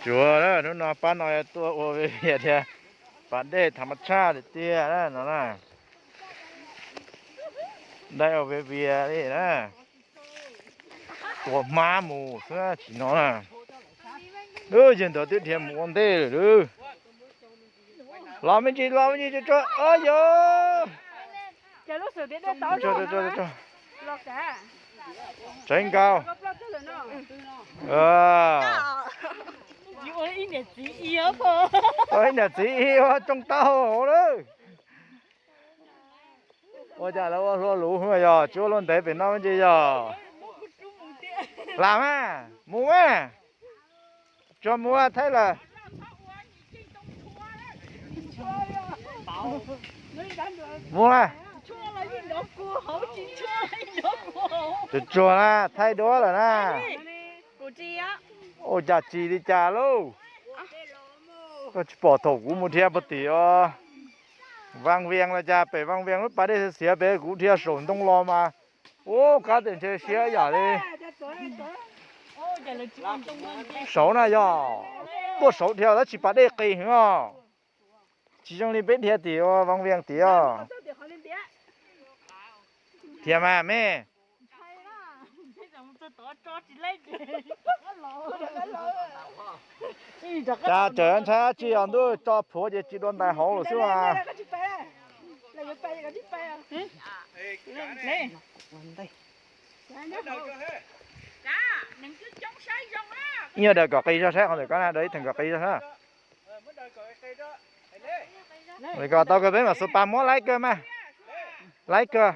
Tsuav na, hnub no pab no tuaj ua vias vias thiab, pas dej tham mas tshaj tiag tiag na no na. Dai ua vias vias li na. Tua hmab mus xwb tsis no na. Lub yawg ntawd twb dhia mus ua ntej lawm. Los me ntsis, los me ntsis, tsuag tsuag, o yog. Tsuag tsuag tsuag tsuag. Tsaiv nkaus. Ib niam txiv ib ua tsoo tau hauv lawm. Ua cas lawv ua hlua luv yog tsis ua luaj ntev pem no me ntsis yog. Lam mas, mus mas. Tsuag mus thaij lawm. Mus na. Tsuag tsuag na, thaij duab lawm na. Ua cas tsis li cas lauj. Koj tsis pom thaum kuv mus dhia puag tim Vaj Vias los cas, pem Vaj Vias lub pas dej xiav xiav pem kuv dhia saum ntoo los mas. Ub, qab tias ntshe siab yam li. Saud na yog, tuaj saud dhia tab sis pas dej qis heev os. Tsis zoo li peb dhia tim Vaj Vias tim os. Dhia mas me. Cas tseem ntshai dab tsi os, ntuj tso plhuav ces tsis dua ntais hauv lawm xwb mas. Ib nyuag daws kom qis zog saib qhov ntawm koj na, daws ib theem kom qis zog saib. Li ko tau kawg, peb mam xub pas muab laib kawg mas. Laib kawg.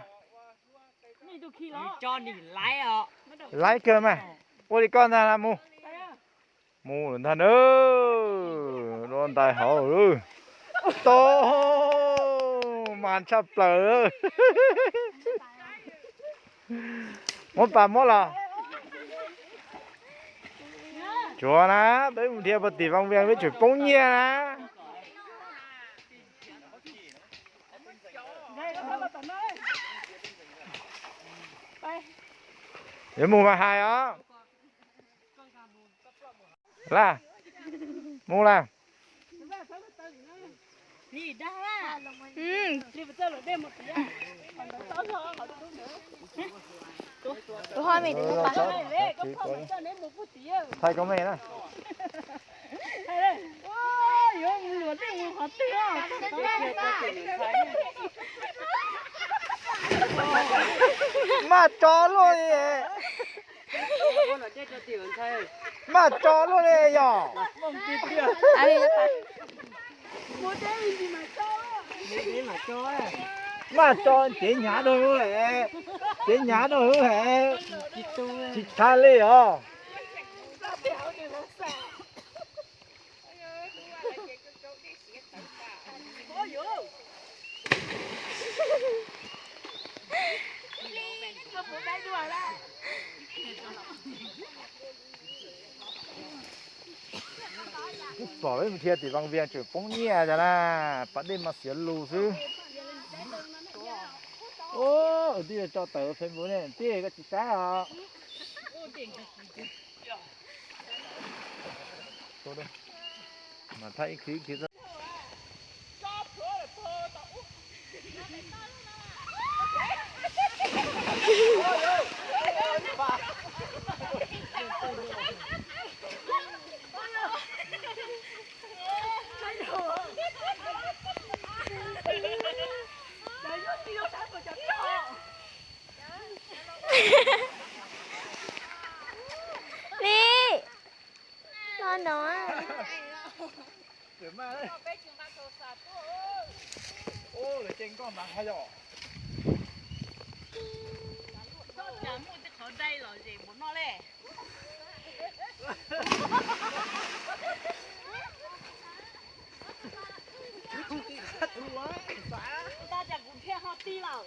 Laib kawg mas. Ua li koj ntag mus. Mus lawm ntag na. Dua ntais hauv lawm. Tau mas tshaj plaws. Muab pas muab los. Tsuav na, peb mus dhia puag tim Vaj Vias peb tseem poob nyiaj na. Yuav mus mas hais os. Laj, mus laj. Thaij koj me na. Maj tso luaj li. Maj tso luaj li yog. Maj tso cev hnyav rau, cev hnyav rau hais. Tsis tshaj li os. Twb pom peb mus dhia tim Vaj Vias tseem poob nyiaj cas na, pas dej mas xiav lus xwb. Ub, twb yuav tso tawm Facebook ne, tij koj tsis saib os. Mas thaij ib khib ib khib. Li, lo no. Lawv ces nkoj mas haj yom. Koj cas muaj tej qhov dai lom zem npaum no le. Ntag cas kuv dhia ho ti lawm.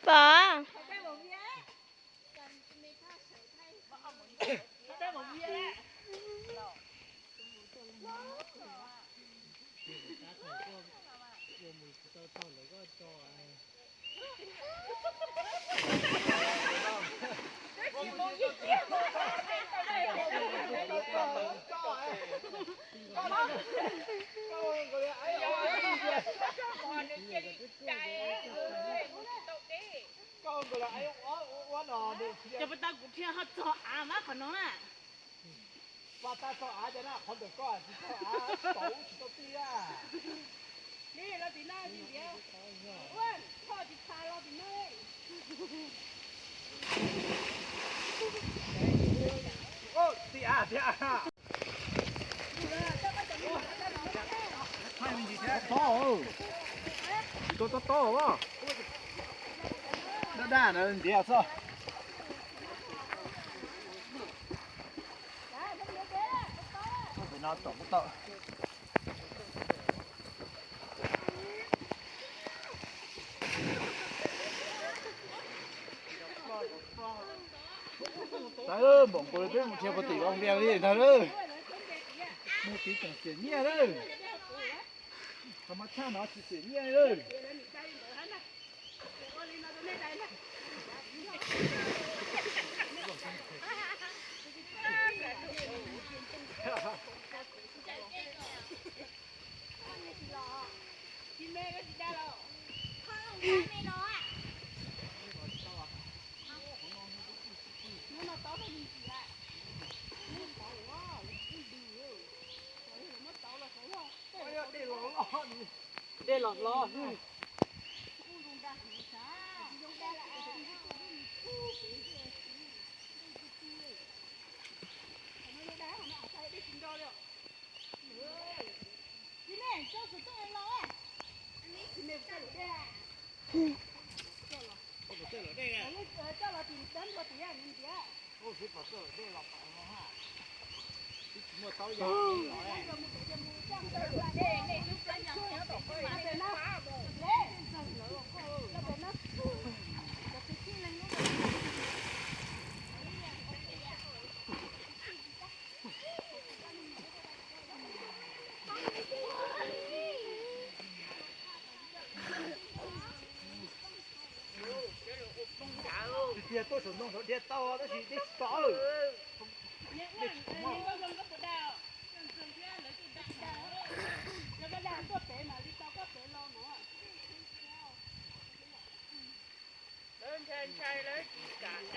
Pom. Cov pas tau kuv dhia ho txog av mas qhov no na. Pas tau txog av ces na, qhov ntawm koj tsis txog av, tau tsis tau tij a. Los tim no tsis ntiav, ua, tho tsis txha los tim no. Tij av, tij av. Tob, tob, tob, tob. Daj daj na ntiav xwb. Pem no tom kuj tau. Tawv, npaum nkaus li peb mus dhia puag tim Los Npias li ntag lawm. Mus tid tseem xiam nyiaj lawm. Qhov mas tshaj no tsis xiam nyiaj lawm. Dej los los. Tiag tiag tuaj saum ntoo saum dhia tau tab sis dej tsis tau. Lawv ntshai ntshai lawv tsis kam da.